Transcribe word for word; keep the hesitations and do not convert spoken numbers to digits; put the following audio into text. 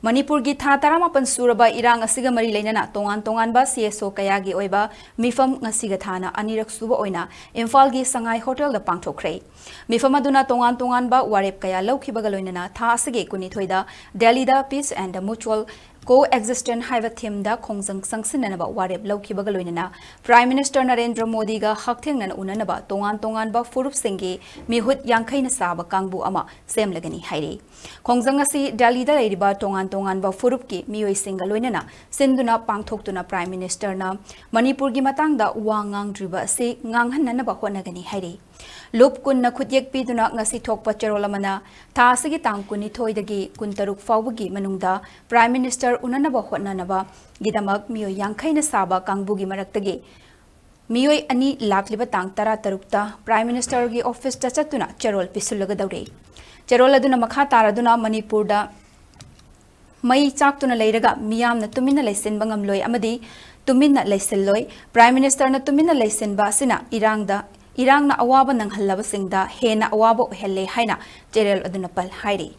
ꯃꯅꯤꯄꯨꯔꯒꯤ ꯊꯥ ꯇꯔꯥꯃꯥꯄꯟ ꯁꯨꯔꯕ ꯏꯔꯥꯡ ꯑꯁꯤꯒ ꯃꯔꯤ ꯂꯩꯅꯅ ꯇꯣꯉꯥꯟ ꯇꯣꯉꯥꯟꯕ CSO ꯀꯌꯥꯒꯤ ꯑꯣꯏꯕ ꯃꯤꯐꯝ ꯉꯁꯤꯒ ꯊꯥꯅ ꯑꯅꯤꯔꯛ ꯁꯨꯕ ꯑꯣꯏꯅ ꯏꯝꯐꯥꯜꯒꯤ ꯁꯉꯥꯏ ꯍꯣꯇꯦꯜꯗ ꯄꯥꯡꯊꯣꯛꯈ꯭ꯔꯦ꯫ ꯃꯤꯐꯝ ꯑꯗꯨꯅ ꯇꯣꯉꯥꯟ ꯇꯣꯉꯥꯟꯕ ꯋꯥꯔꯦꯞ ꯀꯌꯥ ꯂꯧꯈꯤꯕꯒ ꯂꯣꯏꯅꯅ ꯊꯥ ꯑꯁꯤꯒꯤ ꯀꯨꯟꯅꯤꯊꯣꯏꯗ ꯗꯦꯜꯂꯤꯗ Peace and Mutual Coexistence ꯍꯥꯏꯕ ꯊꯤꯝꯗ ꯈꯣꯡꯖꯪ ꯆꯪꯁꯤꯟꯅꯅꯕ ꯋꯥꯔꯦꯞ ꯂꯧꯈꯤꯕꯒ ꯂꯣꯏꯅꯅ Prime Minister ꯅꯔꯦꯟꯗ꯭ꯔ ꯃꯣꯗꯤꯒ ꯍꯛꯊꯦꯡꯅꯅ ꯎꯅꯅꯕ ꯇꯣꯉꯥꯟ ꯇꯣꯉꯥꯟꯕ ꯐꯨꯔꯨꯞꯁꯤꯡꯒꯤ ꯃꯤꯍꯨꯠ ꯌꯥꯡꯈꯩꯅ ꯁꯥꯕ ꯀꯥꯡꯕꯨ ꯑꯃ ꯁꯦꯝꯂꯒꯅꯤ ꯍꯥꯏꯔꯤ꯫ ꯈꯣꯡꯖꯪ ꯑꯁꯤ ꯗꯦꯜꯂꯤꯗ ꯂꯩꯔꯤꯕ ꯇꯣꯉꯥꯟ ꯇꯣꯉꯥꯟꯕ ꯐꯨꯔꯨꯞꯀꯤ ꯃꯤꯑꯣꯏꯁꯤꯡꯒ ꯂꯣꯏꯅꯅ ꯁꯤꯟꯗꯨꯅ ꯄꯥꯡꯊꯣꯛꯇꯨꯅ Prime Minister ꯅ ꯃꯅꯤꯄꯨꯔꯒꯤ ꯃꯇꯥꯡꯗ ꯋꯥ ꯉꯥꯡꯗ꯭ꯔꯤꯕ ꯑꯁꯤ ꯉꯥꯡꯍꯟꯅꯅꯕ ꯍꯣꯠꯅꯒꯅꯤ ꯍꯥꯏꯔꯤ꯫ ꯂꯨꯞ ꯀꯨꯟꯅ ꯈꯨꯠꯌꯦꯛ ꯄꯤꯗꯨꯅ ꯉꯁꯤ ꯊꯣꯛꯄ ꯆꯦꯔꯣꯜ ꯑꯃꯅ ꯊꯥ ꯑꯁꯤꯒꯤ ꯇꯥꯡ ꯀꯨꯟꯅꯤꯊꯣꯏꯗꯒꯤ ꯀꯨꯟꯇꯔꯨꯛ ꯐꯥꯎꯕꯒꯤ ꯃꯅꯨꯡꯗ Prime Minister ꯎꯅꯅꯕ ꯍꯣꯠꯅꯅꯕꯒꯤꯗꯃꯛ ꯃꯤꯑꯣꯏ ꯌꯥꯡꯈꯩꯅ ꯁꯥꯕ ꯀꯥꯡꯕꯨꯒꯤ ꯃꯔꯛꯇꯒꯤ ꯃꯤꯑꯣꯏ ꯑꯅꯤ ꯂꯥꯛꯂꯤꯕ ꯇꯥꯡ ꯇꯔꯥꯇꯔꯨꯛꯇ Prime Minister ꯒꯤ office ꯇ ꯆꯠꯇꯨꯅ ꯆꯦꯔꯣꯜ ꯄꯤꯁꯤꯜꯂꯒꯗꯧꯔꯤ꯫ ꯆꯦꯔꯣꯜ ꯑꯗꯨꯅ ꯃꯈꯥ ꯇꯥꯔꯗꯨꯅ ꯃꯅꯤꯄꯨꯔꯗ ꯃꯩ ꯆꯥꯛꯇꯨꯅ ꯂꯩꯔꯒ ꯃꯤꯌꯥꯝꯅ ꯇꯨꯃꯤꯟꯅ ꯂꯩꯁꯤꯟꯕ ꯉꯝꯂꯣꯏ ꯑꯃꯗꯤ ꯇꯨꯃꯤꯟꯅ ꯂꯩꯁꯤꯜꯂꯣꯏ꯫ Prime Minister ꯅ ꯇꯨꯃꯤꯟꯅ ꯂꯩꯁꯤꯟꯕ ꯑꯁꯤꯅ ꯏꯔꯥꯡꯗ, ꯏꯔꯥꯡꯅ ꯑꯋꯥꯕ ꯅꯪꯍꯜꯂꯕꯁꯤꯡꯗ ꯍꯦꯟꯅ ꯑꯋꯥꯕ ꯑꯣꯏꯍꯜꯂꯦ ꯍꯥꯏꯅ ꯆꯦꯔꯣꯜ ꯑꯗꯨꯅ ꯄꯜ ꯍꯥꯏꯔꯤ꯫